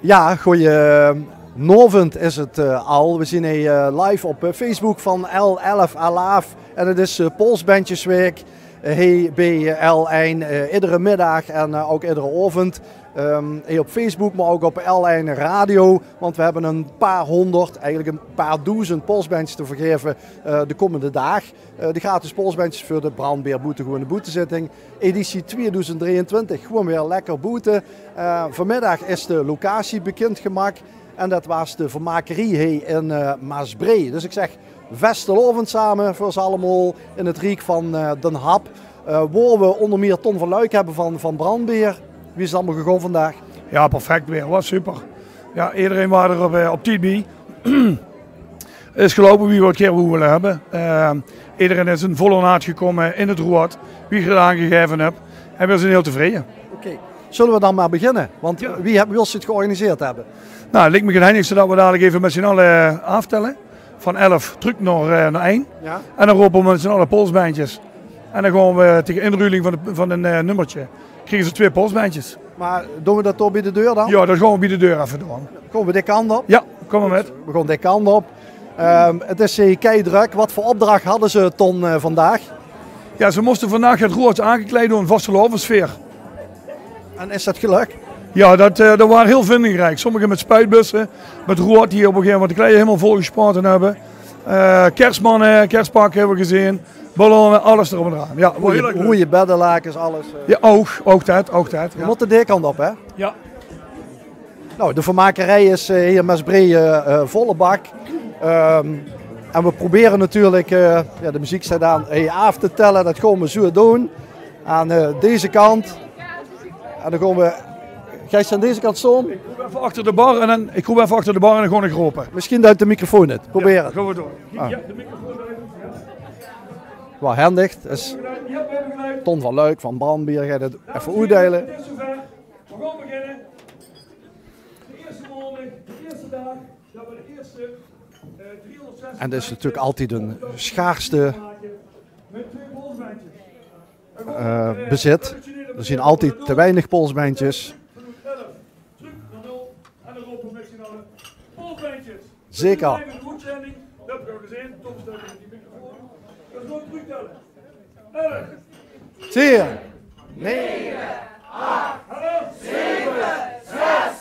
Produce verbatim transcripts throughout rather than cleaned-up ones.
Ja, goojenaovend is 't, eh, al. We zien hie, eh, live op, eh, Facebook van L elf Alaaf. En 't is, eh, Polsbendjesweek, eh, hie bie, eh, L ein, eh, iedere middaag en, eh, ouk iedere aovend. Ehm, hie op Facebook, mer ouk op L ein Radio. Want we hebbe e paar hoonderd, eigelik e paar doezend polsbendjes te vergaeve, eh, de kómmende daag. Eh, de gratis polsbendjes veur de Brandbeer Boetegoon Boetezitting. Editie tweedoezend drieëntwintig. Gewoen weer lekker boete. Eh, vanmiddaag is de locatie bekind gemaak. En det waas de vermakerie hie in, eh, Maasbree. Dus ik zeg, vastelaovend same veur os allemaol in 't riek van, eh, Den Hap. Eh, wao we ónder mier Ton van Luik hebbe van, van Brandbeer. Wie is 't allemaol gegaon vandaag? Ja, perfect weer. Waas super. Ja, iederein waas d'r op, eh, op tied bie. Is geloupe wie we 't gaer wolle hebbe. Eh, iederein is in vol ornaat gekómme in 't roead, wie ik 't aangegaeve heb. En we zien hiel tevreje. Oké. Zulle we dan mer beginne? Want wie heb, wie wils se 't georganiseerd hebbe? Nou, 't liek me 't hennigste det we dalik effe mit zien alle, eh, aaftelle. Van elf trök nao, eh, nao ein. Ja. En dan rope we mit zien alle polsbendjes. En dan gaon we tege inruling van de, van e, eh, nummertje kriege ze twee polsbendjes. Mer doon we det dao bie de deur dan? Ja, det gaon we bie de deur effe doon. Gaon we die kant op? Ja, kóm mer mit. We gaon die kant op. Ehm, 't is hie kei drök. Wat veur opdrach hadde ze, Ton, eh, vandaag? Ja, ze móste vandaag 't roead aangekleid doon, vastelaovessfeer. En is det gelök? Ja, det, eh, det waas hiel vindingriek. Sommige mit spuitbusse, mit roead die op e gegaeve moment de kleier hielemaol vol gespaote hebbe. Eh, kersmanne, kerspakke hebbe we gezeen. Ballonne, alles d'rop en d'raan. Ja, waas hiel erg leuk. Roeje beddelakes, alles, eh. Ja, ouk, ouk det, ouk det. We mótte die kant op, hè? Ja. Nou, de vermakerie is, eh, hie in Maasbree, eh, eh, volle bak. Ehm, en we probere natuurlik, eh, ja, de meziek steit aan, hie aaf te telle. Det gaon we zoe doon. Aan, eh, deze kant. En dan gaon we, geis se aan deze kant staon? Ik roep effe achter de bar en dan, ik roep effe achter de bar en dan gaon ik rope. Misschien duit de microfoon 't. Probere. Ja, gaon we doon. Ah. Ja, de microfoon duit. Ja. Waal hendig. Det is Ton van Luik van Brandbeer, geit 't effe oetdeile. We gaon beginne. De eerste maondig, de eerste daag, det we de eerste, eh, driehonderdzestig. En det is natuurlik altied 'n schaarste, eh, bezit. D'r zien altied te weinig polsbendjes. Zeker. Tien, nege, ach, zeve, zes,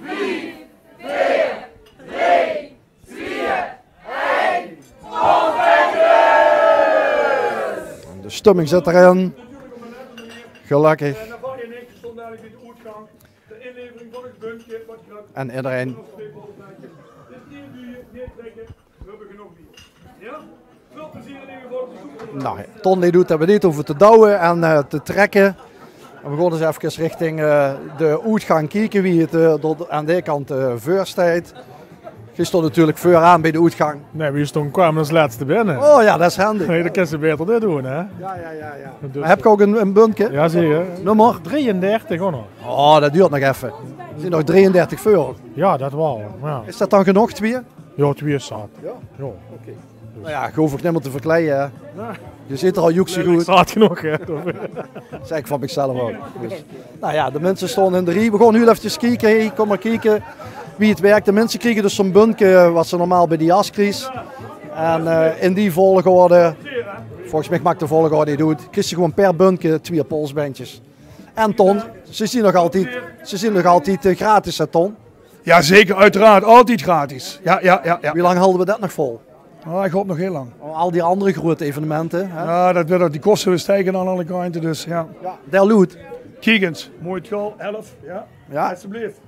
vief, veer, drie, twee, ein. En de stumming zit d'rin. Gelökkig. En iederein. Nou, Ton die doet det we neet hove te douwe en, eh, te trekke. En we gaon ins efkes richting, eh, de oetgang kieke wie 't, eh, dao aan die kant, eh, veur steit. Geer staot natuurlik veuraan bie de oetgang. Nae, we stónge, kwame es lètste binne. Oh ja, det is hendig. Nae, det kins se baeter dit doon, hè? Ja, ja, ja, ja. Dus mer höb geer ouk ein, ein bunke? Ja, zeker. Nummer? Drieëndertig, hoor. Oh, det duurt nog effe. D'r zien nog drieëndertig veur. Ja, det waal. Ja. Is det dan genóg, twieë? Ja, twieë is zat. Ja? Ja. Oké. Nou ja, geer hoof uch neet mier te verkleie, hè. Geer zit d'r al joekse good. Zat genóg, hè. Zèk ik van mezelf ouk. Dus, nou ja, de minse staon in de rie. We gaon hiel efkes kieke. Hey, kóm mer kieke wie 't wirk. De minse kriege dus zoe'n bunke wat se normaal bie de jas kriegs. En, eh, in die volgorde, volges mich maak de volgorde neet oet, kriegs se gewoen per bunke twieë polsbendjes. En Ton, ze zien nog altied, ze zien nog altied, eh, gratis, hè, Ton? Ja, zeker, oeteraard. Altied gratis. Ja, ja, ja, ja. Wie lang halde we det nog vol? Ah, ik haop nog hiel lang. Oh, al die andere groeate evenemente, hè? Ja, det weurt ouk, die koste weer stijge aan alle kante, dus ja. Ja, der Loet. Kiek ins, mooi getal, elf. Ja. Ja. Alstublieft.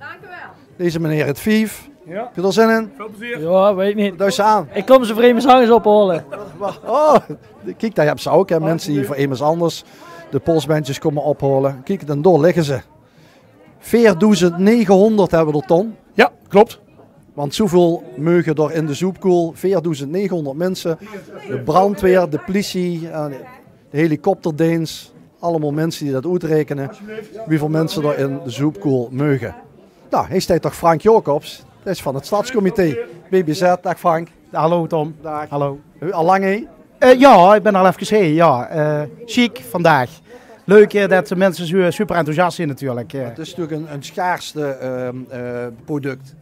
Deze meneer het vief. Ja. Heb je er zin in? Veel plezier. Ja, weit neet. Duis aan. Ik kóm ze veur emes angers ophaole. Oh, kiek, dao hebs se ouk, hè, minse die veur emes angers de polsbendjes kómme ophaole. Kiek, dan dao ligke ze. Veerdoezend negehóngerd hebbe we d'r, Ton. Ja, klopt. Want zoeväöl meuge d'r in de zoepkoel. Veerdoezend negehóngerd minse. De brandweer, de pliesie, eh, de helikopterdeens. Allemaol minse die det oetraekene. Wieväöl minse d'r in de zoepkoel meuge. Nou, hie steit toch Frank Jacobs. Det is van 't stadscomité. B B Z. Daag Frank. Hallo Ton. Daag. Hallo. Al lang hie? Eh, ja, ik bin al efkes hie, ja. Eh, sjiek vandaag. Leuk, eh, det de minse zoe super enthousiast zien natuurlik, eh. Het is natuurlik ein, ein schaarste, ehm, eh, product.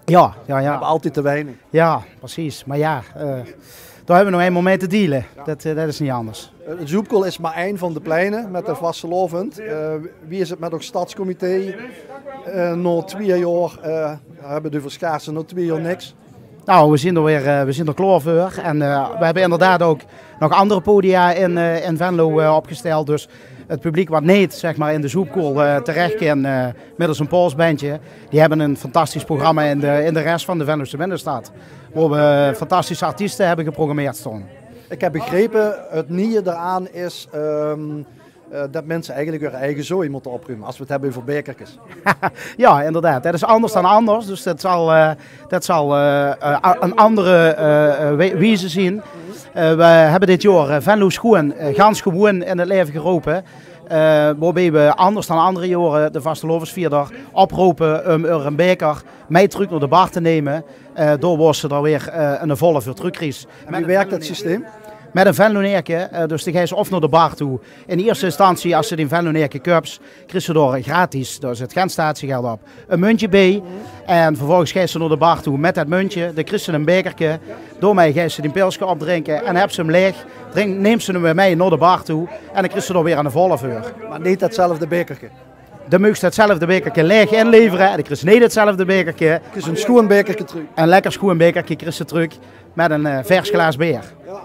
Jao, jao, jao. We hebbe altied te weinig. Jao, precies. Mer jao, eh, dao hebbe we noe einmaol mei te deale. Det, eh, det is neet anders. Eh, 't Zoepkoel is mer ein van de pleine mit de vastelaovend. Eh, wie is 't mit ós stadscomité? Eh, nao twieë jaor, eh, we hebbe 't euver schaarste, nao twieë jaor niks. Nou, we zien d'r weer, eh, we zien d'r klaor veur. En, eh, we hebbe inderdaad ouk nog anger podia in, eh, in Venlo, eh, opgesteld. Dus 't publiek wat neet, zeg mer, in de Zoepkoel, eh, terech kin, eh, middels ein polsbendje, die hebbe ein fantastisch programma in de, in de res van de Venlose binnestad. Wo we fantastische artieste hebbe geprogrammeerd staon. Ik heb begrepe, het nieje d'raan is, ehm, eh, det minse eigelik häör eige zooi mótte oprume, as we 't hebbe euver bekerkes. Jao, inderdaad. Det is anders dan anders, dus det zal, eh, det zal, eh, eh, a-, ein anger, eh, eh, wie-, wieze zien. Eh, we hebbe dit jaor, eh, Venlo Schoeën, eh, gans gewoeën in 't laeve gerope. Eh, wobeej we anders dan anger jaore de vastelaovesvierder oprope um häör ein beker mei trök nao de bar te numme. Eh, dao wo ze d'r weer, eh, ein volle veur trökkries. En wie werkt det systeem? Mit ein Venlonairke, eh, dus de geis of nao de bar toe. In ierste instantie, as ze dien Venlonairke köps, kriegs ze dao gratis, dao zit gein statiegeld op, ein muntje beej. En vervolges geis ze nao de bar toe mit det muntje, dan kriegs ze ein bekerke. Daomei geis ze dien pilske opdrinke en höbs ze 'm laeg. Drink, nums ze 'm weer mei nao de bar toe en dan kriegs ze dao weer ein volle veur. Mer neet 'tzelfde bekerke. Dan meugs ze 'tzelfde bekerke laeg inlevere en dan kriegs ze neet 'tzelfde bekerke. Kriegs ze ein schoeën bekerke trök. Ein lekker schoeën bekerke kriegs ze trök mit ein, eh, vers glaas beer. Jao, jao.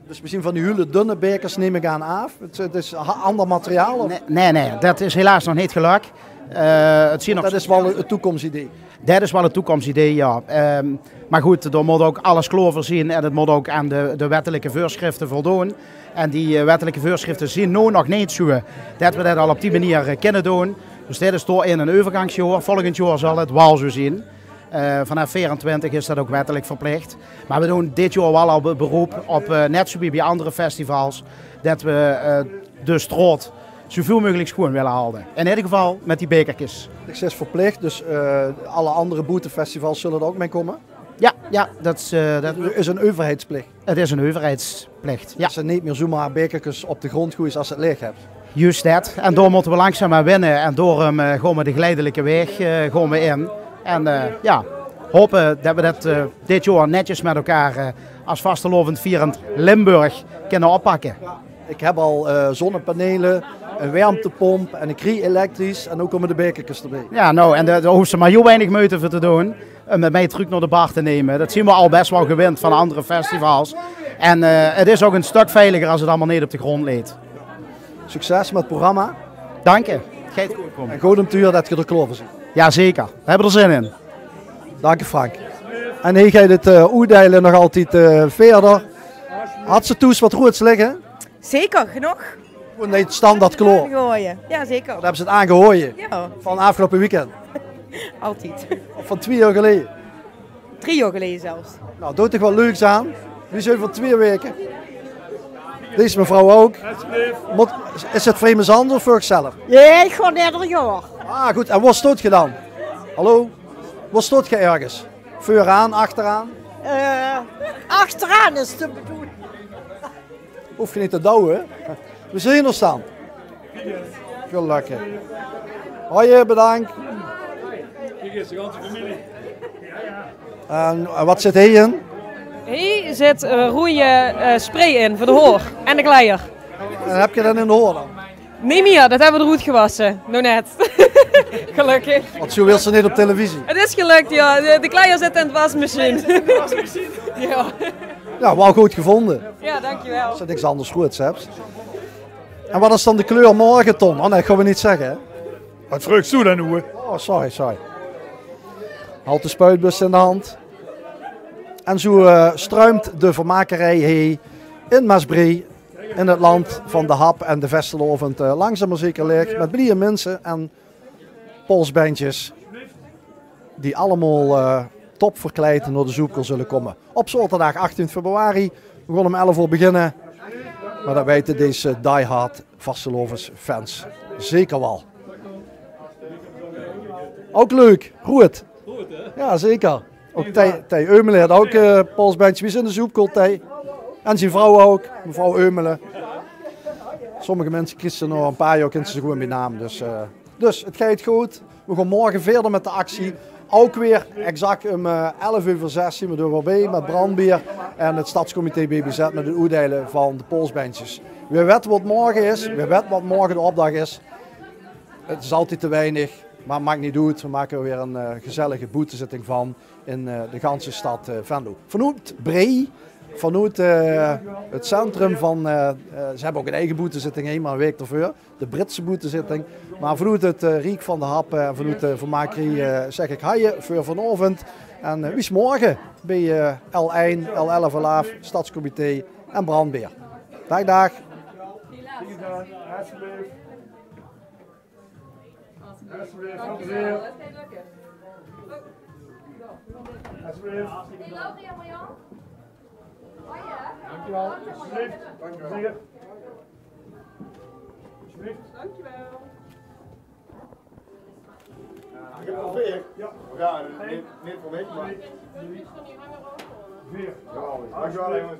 Dus mesjien van die hiel dunne bekers, num ik aan, aaf. Het, het is ha-, ander materiaal, of? Nae, nae, nae, det is helaas nog neet gelök. Eh, het zien nog... Det is waal het toekomsidee. Det is waal het toekomsidee, jao. Ehm, mer good, dao mót ouk alles klaor veur zien en het mót ouk aan de, de wettelike veursjrifte voldoon. En die, eh, wettelike veursjrifte zien noe nog neet zoe det we det al op die meneer, eh, kinne doon. Dus dit is dao in ein euvergangsjaor. Volgend jaor zal het waal zoe zien. Eh, vanaaf veerentwintig is det ouk wettelik verplich. Mer we doon dit jaor waal al be-, beroep op, eh, net zoe wie beej anger festivals, det we, eh, de straot zoeväöl meugelik schoeën wille halde. In eder geval mit die bekerkes. Het is verplich, dus, eh, alle anger boetefestivals zulle d'r ouk mei kómme? Jao, jao, det is, eh, det is ein euverheidsplich. Het is ein euverheidsplich, jao. Det ze neet mier zoemer bekerkes op de grónd goeje as ze 't laeg hebbe. Juust det. En dao mótte we langzaam aan winne. En daorum, eh, gaon we de geleidelijke waeg, eh, gaon we in. En, eh, jao, hope det we det, eh, dit jaor netjes mit elkaar, eh, as vastelaovendvierend Limburg kinne oppakke. Ik heb al, eh, zonnepanele, ein wermtepomp en ik rie elektrisch en noe kómme de bekerkes d'rbeej. Jao, nou, en dao, dao hoofs se mer hiel weinig meujte veur te doon um 't mei trök nao de bar te numme. Det zien we al bes waal gewend van anger festivals. En, eh, het is ouk ein stök veiliger as het allemaol neet op de grónd ligk. Succes mit 't programma. Dank je. Geit good kómme. En good um te hure det ge d'r klaor veur zeet. Jao, zeker. We hebbe d'r zin in. Dank je, Frank. En hae geit het, eh, oetdeile nog altied, eh, wiejer. Hads se thoes wat roeëds ligke? Zeker, genóg. Gewoeën neet standaard klaor. Aangehooje. Jao, zeker. Dao hebs se het aangehoje? Jao. Van aafgeloupe weekend? Altied. Of van twieë jaor geleje? Drie jaor geleje zelfs. Nou, doot toch wat leuks aan. Wie zeen van twieë waeke? Dees mevrouw ouk. Mót, is het vreemde zand of veur gezellig? Nae, ik gaon eder jaor. Ah, good. En wo stoot ge dan? Hallo? Wo stoot ge ergens? Veuraan, achteraan? Eh, achteraan is de bedoeling. Hoofs se neet te douwe. We zeen ós dan. Gelökkig. Hoi, bedank. En, en wat zit hie in? Hie zit, eh, roeje, eh, spray in veur de haor en de kleier. En hebs se det in de haor dan? Neet mier, det hebbe we d'r oetgewasse. Noe net. Gelökkig. Want zoe wils se neet op televisie. Het is gelök, jao. De, de kleier zitte in de wasmesjien. Jao. Jao, waal good gevónje. Jao, dankjewel. As se niks anders goeds hebs. En wat is dan de kleur morge, Ton? Oh nae, gaon we neet zegge, hè? Wat vreugs doe dan noe? Oh, sorry, sorry. Halt de spuitbus in de hand. En zoe, eh, struimt de vermakerie hie in Maasbree, in het land van de hap en de vastelaovend, eh, langzaam mer zeker laeg. Mit blieje minse en polsbendjes die allemaol, eh, top verkleid nao de Zoepkoel zulle kómme. Op zaoterdaag achttien februari. We gaon um elf oor beginne. Mer det weite dees diehard vastelaovesfans zeker waal. Ouk leuk, roeëd. Jao, zeker. Ouk Thei, Thei Eumelen haet ouk, eh, polsbendje. Wie is in de Zoepkoel, Thei? En zien vrouw ouk, mevrouw Eumelen. Sommige minse kriege ze nog e paar jaor, kinne ze ze gewoen bie naam. Dus, eh, dus 't geit good. Weej gaon morge wiejer mit de actie. Ouk weer exact um, eh, elf euver zes zien weej d'r weer bie mit brandbeer en 't stadscomité B B Z mit 't oetdeile van de polsbendjes. Weej wete waat morge is, weej wete waat morge de opdrach is. 't Is altied te weinig, maar 't maak neet oet. Weej make d'r weer 'n, eh, gezellige boetezitting van in, eh, de ganse stad, eh, Venlo. Vanoet Bree, vanoet, eh, 't centrum van, eh, eh, ze hebbe ouk 'n eige boetezitting, hè, maar 'n waek d'rveur, de Britse boetezitting. Maar vanoet 't, eh, Riek van de Happe en vanoet de vermakerie, eh, zeg ik haje veur vanaovend. En, eh, weej zien morge bie, eh, L ein, L elf, L aaf, Stadscomité en Brandbeer. Daag, daag. Alsjeblieft. Alsjeblieft. Alsjeblieft. Alsjeblieft. Dankjewel. Alsjeblieft. Alsjeblieft. Dankjewel. Ik heb er veer. Ja. Ja, neet, neet veur mich, maar veer. Geweldig. Dankjewel, jongens.